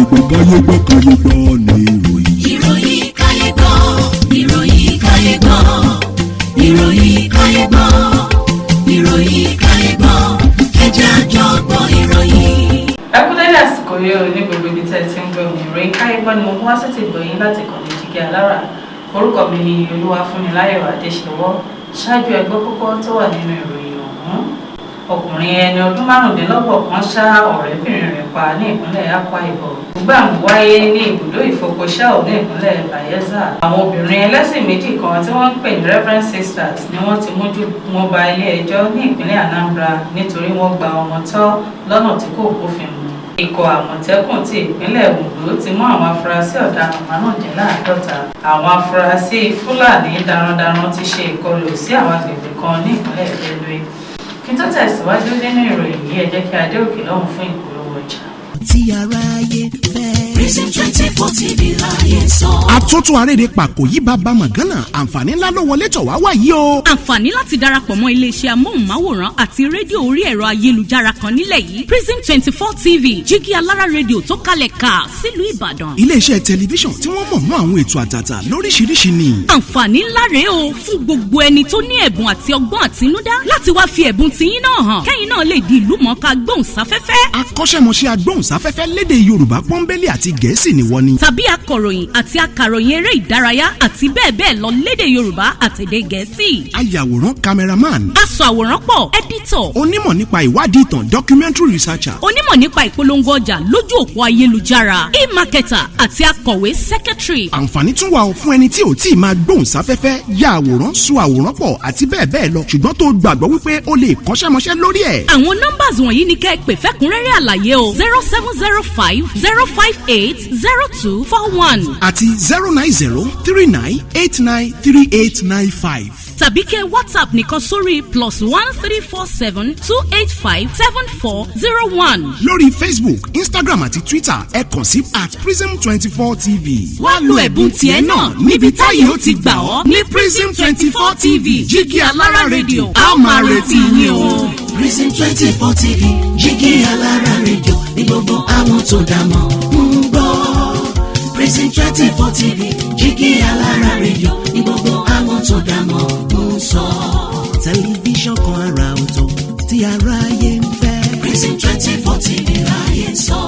Káyé gbọ́, káyé gbọ́, káyé gbọ́ ní ìròyìn. Ìròyìn káyé gbọ́, ìròyìn káyé gbọ́, ìròyìn káyé gbọ́, ìròyìn káyé gbọ́, ẹ jẹ́ a jọ gbọ́ ìròyìn. Ẹ kú dédé àsìkò yìí o ní gbogbo ibi tẹ́ ẹ ti ń gbọ́ mi. Ìròyìn káyé gbọ́ ni mo mú wá sétí ìgbọ̀yìn láti kàn ní Jígí Alára. Orúkọ mi ni Olúwafúnmiláyọ̀ Adéṣẹwọ́. Ṣáájú, ẹ gbọ́ kókó tó wà nínú ìròyìn ọ̀hún. Ọkùnrin ẹni ọdún 25 kan ṣá ọ̀rẹ́bìnrin rẹ̀ pa ní ìpínlẹ̀ Akwa Ibom. Gbàmù wáyé ní ibùdó ìfọpo Shell ní ìpínlẹ̀ Bayelsa. Àwọn obìnrin ẹlẹ́sìn méjì kan tí wọ́n ń pè ní Reverend Sisters ni wọ́n ti mójú wọn ba ilé ẹjọ́ ní ìpínlẹ̀ Anambra nítorí wọ́n gba ọmọ tọ́ lọ́nà tí kò bófin mu. Ikọ̀ Àmọ̀tẹ́kùn ti ìpínlẹ̀ Ondo ti mú àwọn afurasí ọ̀daràn 55. Àwọn afurasí Fúlàní darandaran ti ṣe ìkọlù sí àwọn agbègbè kan ní ìpínlẹ̀ Benue. Kí n tó tẹ̀síwájú nínú ìròyìn yìí, ẹ jẹ́ kí a dé òkè lọ́hùn fún ìpolówó ọjà. Tí aráyé fẹ́. Prism 24 TV láyé sọ. Àtúntò àrèrè pàkó yí bàbá mọ̀gánà, àǹfààní ńlá ló wọlé tọ̀ wá wáyé o. Àǹfààní láti darapọ̀ mọ́ iléeṣẹ́ amóhùnmáwòrán àti rédíò orí ẹ̀rọ ayélujára kan nílẹ̀ yìí, Prism 24 TV, Jígí Alára Rédíò tó kalẹ̀ ká sílùú Ìbàdàn. Iléeṣẹ́ tẹlifíṣàn tí wọ́n mọ̀ mọ́ àwọn ètò àtàtà lóríṣiríṣi ni. Àǹfààní ńlá rèé o fún gbogbo ẹni tó ní ẹ̀bùn àti ọgbọ́n àtinúdá láti wá fi ẹ̀bùn tiyín náà hàn, kẹ́yìn náà lè di ìlú mọ̀ọ́ká gbóhùnsáfẹ́fẹ́. Akọ́ṣẹ́mọṣẹ́ agbóhùnsáfẹ́fẹ́ lédè Yorùbá pọ́nbélé àti Gẹ̀ẹ́sì ni wọ́n ní. Tàbí akọ̀ròyìn àti akàròyìn eré ìdárayá àti bẹ́ẹ̀ bẹ́ẹ̀ lọ lédè Yorùbá àtèdè Gẹ̀ẹ́sì. Ayàwòrán, cameraman. Aṣọ àwòrán pọ̀, editor. Onímọ̀ nípa ìwádìí ìtàn, documentary researcher. Onímọ̀ nípa ìpolongo ọjà lójú òpó ayélujára, e-marketer, àti akọ̀wé, secretary. Àǹfààní tún wà fún ẹni tí ò tí ì máa gbóhùn sáfẹ́fẹ́, ya àwòrán, sọ àwòrán pọ̀ àti bẹ́ẹ̀ bẹ́ẹ̀ lọ, ṣùgbọ́n tó gbàgbọ́ wípé ó lè kọ́ṣẹ́mọṣẹ́ lórí ẹ̀. Àwọn numbers wọ̀nyí ni kẹ́ ẹ pè fẹ́kúnrẹ́rẹ́ àlàyé o: 07050580241 àti 09039893895. Tàbí kẹ́ WhatsApp nìkan sórí +13472857401. Lórí Facebook, Instagram àti Twitter, ẹ kàn sí @prism24tv. Wá lo ẹ̀bùn tiẹ̀ náà níbi táyé ó ti gbà ọ́ ní Prism 24 TV, Jígí Alára Rédíò. A ó máa retí yín o. Prism 24 TV, Jígí Alára Rédíò ní gbogbo àwọn tó dá mọ̀ ń gbọ́. Prism 24 TV, Jígí Alára Rédíò ní gbogbo àwọn tó dá mọ̀ ń sọ. Tẹlifíṣàn kan àrà ọ̀tọ̀ tí aráyé ń fẹ́. Prism 24 TV láyé sọ.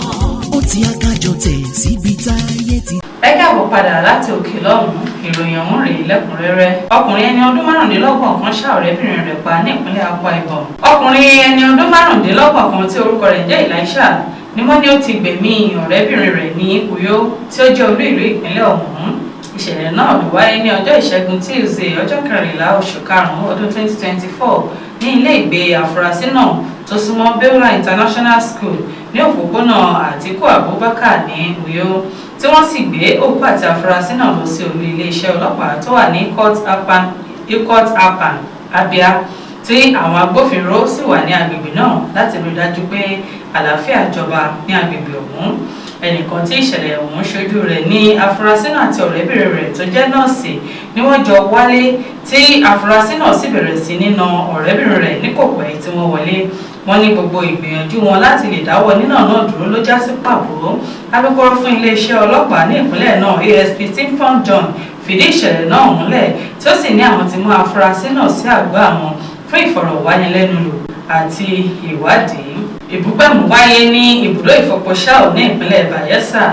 Ó ti akájọ tẹ̀ síbi táyé ti. Ẹ káàbọ̀ padà láti òkè lọ́hùn-ún. Ìròyìn ọ̀hún rèé lẹ́kùnrẹ́rẹ́. Ọkùnrin ẹni ọdún 25 kan ṣá ọ̀rẹ́bìnrin rẹ̀ pa ní ìpínlẹ̀ Akwa Ibom. Ọkùnrin ẹni ọdún 25 kan tí orúkọ rẹ̀ jẹ́ Elisha ni wọ́n ní ó ti gbẹ̀mí ọ̀rẹ́bìnrin rẹ̀ ní Uyo tí ó jẹ́ olú ìlú ìpínlẹ̀ ọ̀hún. Ìṣẹ̀lẹ̀ náà ló wáyé ní ọjọ́ Ìṣẹ́gun Tuesday, ọjọ́ 14 oṣù karùn-ún ọdún 2024, ní ilé ìgbé àfúrásì náà tó súnmọ́ Beulah International School ní òpópónà Àtíkù Abubakar ní Uyo, tí wọ́n sì gbé òkú àti àfúrásì náà lọ sí olú iléeṣẹ́ ọlọ́pàá tó wà ní Ikot Akpan Abia, tí àwọn agbófinró sì wà ní agbègbè náà láti rí i dájú pé àlàáfíà jọba ní agbègbè ọ̀hún. Ẹnìkan tí ìṣẹ̀lẹ̀ ọ̀hún ṣojú rẹ̀ ní afurasí náà àti ọ̀rẹ́bìnrin rẹ̀ tó jẹ́ nọ́ọ̀sì ni wọ́n jọ wálé, tí afurasí náà sì bẹ̀rẹ̀ sí ní na ọ̀rẹ́bìnrin rẹ̀ ní kò pẹ́ tí wọ́n wọlé. Wọ́n ní gbogbo ìgbìyànjú wọn láti lè dáwọ́ nínà náà dúró ló já sí pàbó. Alūkkóró fún iléeṣẹ́ ọlọ́pàá ní ìpínlẹ̀ náà, ASP Timfon John, fìdí ìṣẹ̀lẹ̀ náà múlẹ̀, tí ó sì ní àwọn ti mú afurasí náà sí àgọ́ àwọn fún ìfọ̀rọ̀wánilẹ́nuwò àti ìwádìí. Ìbúgbàmù wáyé ní ibùdó ìfọpo Shell ní ìpínlẹ̀ Bayelsa.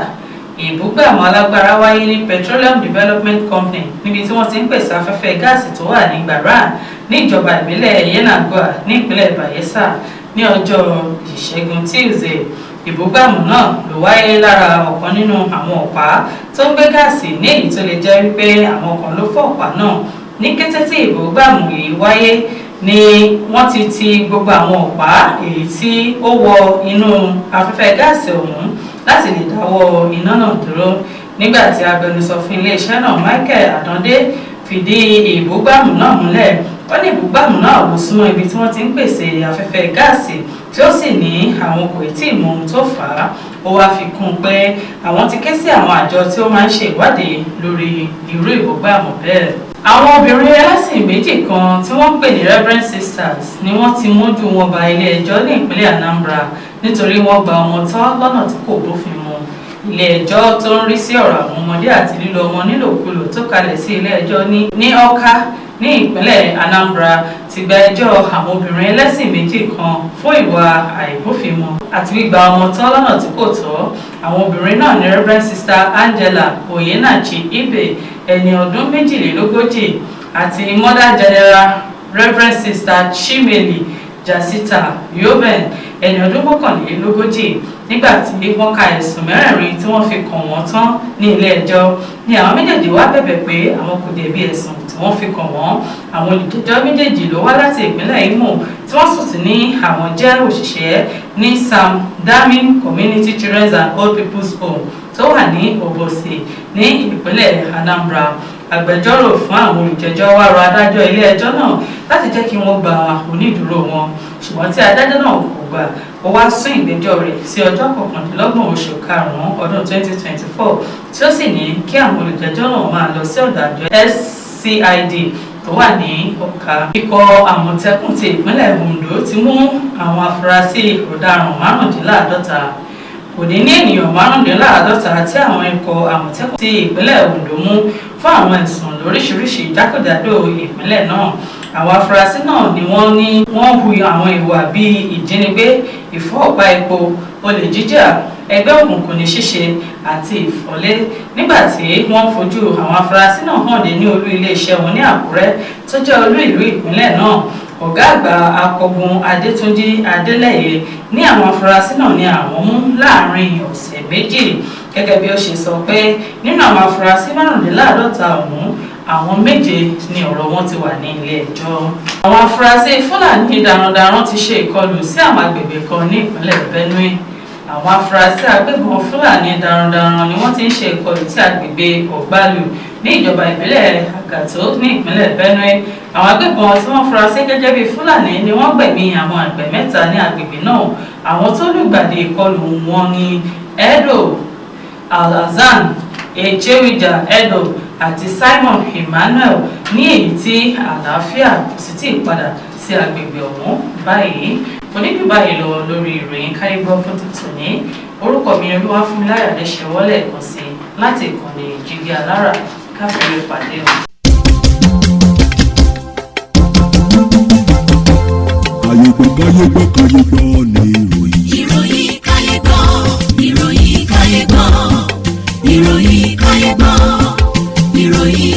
Ìbúgbàmù alágbára wáyé ní Petroleum Development Company níbi tí wọ́n ti ń pèsè afẹ́fẹ́ gáàsì tó wà ní Gbàrà ní ìjọba ìbílẹ̀ Yenagoa ní ìpínlẹ̀ Bayelsa ní ọjọ́ Ìṣẹ́gun Tuesday. Ìbúgbàmù náà ló wáyé lára ọ̀kan nínú àwọn ọ̀pá tó ń gbé gáàsì, ní èyí tó lè jẹ́ wípé àwọn kan ló fọ́ ọ̀pá náà. Ní kété tí ìbúgbàmù yìí wáyé ni wọ́n ti ti gbogbo àwọn ọ̀pá èyí tí ó wọ inú afẹ́fẹ́ gáàsì ọ̀hún láti lè dáwọ́ iná náà dúró. Nígbà tí agbẹnusọ fún iléeṣẹ́ náà, Michael Adande, fìdí ìbúgbàmù náà múlẹ̀, ó ní ìbúgbàmù náà wò súnmọ́ ibi tí wọ́n ti ń pèsè afẹ́fẹ́ gáàsì, tí ó sì ní àwọn kò tí ì mọ ohun tó fà á. Ó wáá fi kún un pé àwọn ti ké sí àwọn àjọ tí ó máa ń ṣe ìwádìí lórí irú ìbúgbàmù bẹ́ẹ̀. Àwọn obìnrin ẹlẹ́sìn méjì kan tí wọ́n ń pè ní Reverend Sisters ni wọ́n ti mójú wọn ba ilé ẹjọ́ ní ìpínlẹ̀ Anambra nítorí wọ́n gba ọmọ tọ́ lọ́nà tí kò bófin mu. Ilé ẹjọ́ tó ń rí sí ọ̀rọ̀ àwọn ọmọdé àti lílo ọmọ nílòkulò tó kalẹ̀ sí ilé ẹjọ́ ní Awka ní ìpínlẹ̀ Anambra ti gba ẹjọ́ àwọn obìnrin ẹlẹ́sìn méjì kan fún ìwà àìbófinmu àti gbígba ọmọ tọ́ lọ́nà tí kò tọ́. Àwọn obìnrin náà ní Reverend Sister Angela Oyenachi Ibe, ẹni ọdún 42, àti Mother General Reverend Sister Chimeli Jasita Yoben, ẹni ọdún 41. Nígbà tí wọ́n ka ẹ̀sùn mẹ́rẹ̀ẹ̀rin tí wọ́n fi kàn wọ́n tán ní ilé ẹjọ́ ni àwọn méjèèjì wá bẹ̀bẹ̀ pé àwọn kò jẹ̀bi ẹ̀sùn tí wọ́n fi kàn wọ́n. Àwọn olùjẹ́jọ́ méjèèjì ló wá láti ìpínlẹ̀ Imo, tí wọ́n sùn sí ní àwọn jẹ́ òṣìṣẹ́ ní Sam Damin Community Children's and Old People's Home tó wà ní Obosi ní ìpínlẹ̀ Anambra. Agbẹjọ́rò fún àwọn olùjẹ́jọ́ wá rọ adájọ́ ilé ẹjọ́ náà láti jẹ́ kí wọ́n gba onídùúró wọn, ṣùgbọ́n tí adájọ́ náà kò gbà, ó wá sún ìgbẹ́jọ́ rẹ̀ sí ọjọ́ 29 oṣù karùn-ún ọdún 2024, tí ó sì ní kí àwọn olùjẹ́jọ́ náà máa lọ sí ọ̀dọ̀ àjọ SCID tó wà ní Ọ̀ka. Ikọ̀ Àmọ̀tẹ́kùn ti ìpínlẹ̀ Ondo ti mú àwọn afurasí ọ̀daràn 55. Kò dín ní ènìyàn 55 tí àwọn ikọ̀ Àmọ̀tẹ́kùn ti ìpínlẹ̀ Ondo mú fún àwọn ẹ̀sùn lóríṣiríṣi jákèjádò ìpínlẹ̀ náà. Àwọn afurasí náà ni wọ́n ní wọ́n hu àwọn ìwà bíi ìjínigbé, ìfọ́ ọ̀pá epo, olè jíjà, ẹgbẹ́ òkùnkùn ní ṣíṣe àti ìfọ́lé. Nígbà tí wọ́n fojú àwọn afurasí náà hàn dé ní olú iléeṣẹ́ wọn ní Àkúrẹ́ tó jẹ́ olú ìlú ìpínlẹ̀ náà, ọ̀gá àgbà akọgun Adétúnjì Adélẹ́yẹ ní àwọn afurasí náà ní àwọn mú láàrin ọ̀sẹ̀ 2, gẹ́gẹ́ bí ó ṣe sọ pé nínú àwọn afurasí 55 ọ̀hún, àwọn 7 ni ọ̀rọ̀ wọn ti wà ní ilé ẹjọ́. Àwọn afurasí Fúlàní darandaran ti ṣe ìkọlù sí àwọn agbègbè kan ní ìpínlẹ̀ Benue. Àwọn afurasí agbébọn Fúlàní darandaran ni wọ́n ti ń ṣe ìkọlù sí agbègbè Ọ̀gbálù ní ìjọba ìbílẹ̀ Àgàtó ní ìpínlẹ̀ Benue. Àwọn agbébọn tí wọ́n fura sí gẹ́gẹ́ bíi Fúlàní ni wọ́n gbẹ̀mí àwọn àgbẹ̀ 3 ní agbègbè náà. Àwọn tó lùgbàdì ìkọlù wọn ni Edo Alhassan Echewija Edo àti Simon Emmanuel, ní èyí tí àlàáfíà kò sì tí ì padà sí agbègbè ọ̀hún báyìí. Oníbí báyìí lọ lórí ìròyìn Káyégbọ́ fún tuntun ní orúkọ mi, Olúwafúnmiláyọ̀ Adéṣẹwọlé, kan sí láti ìkànnì Jígí Alára káfíńrè pàdé o. Káyégbọ́, káyégbọ́, káyégbọ́ ní ìròyìn. Ìròyìn káyé gbọ́, ìròyìn káyé gbọ́, ìròyìn káyé gbọ́, ìròyìn.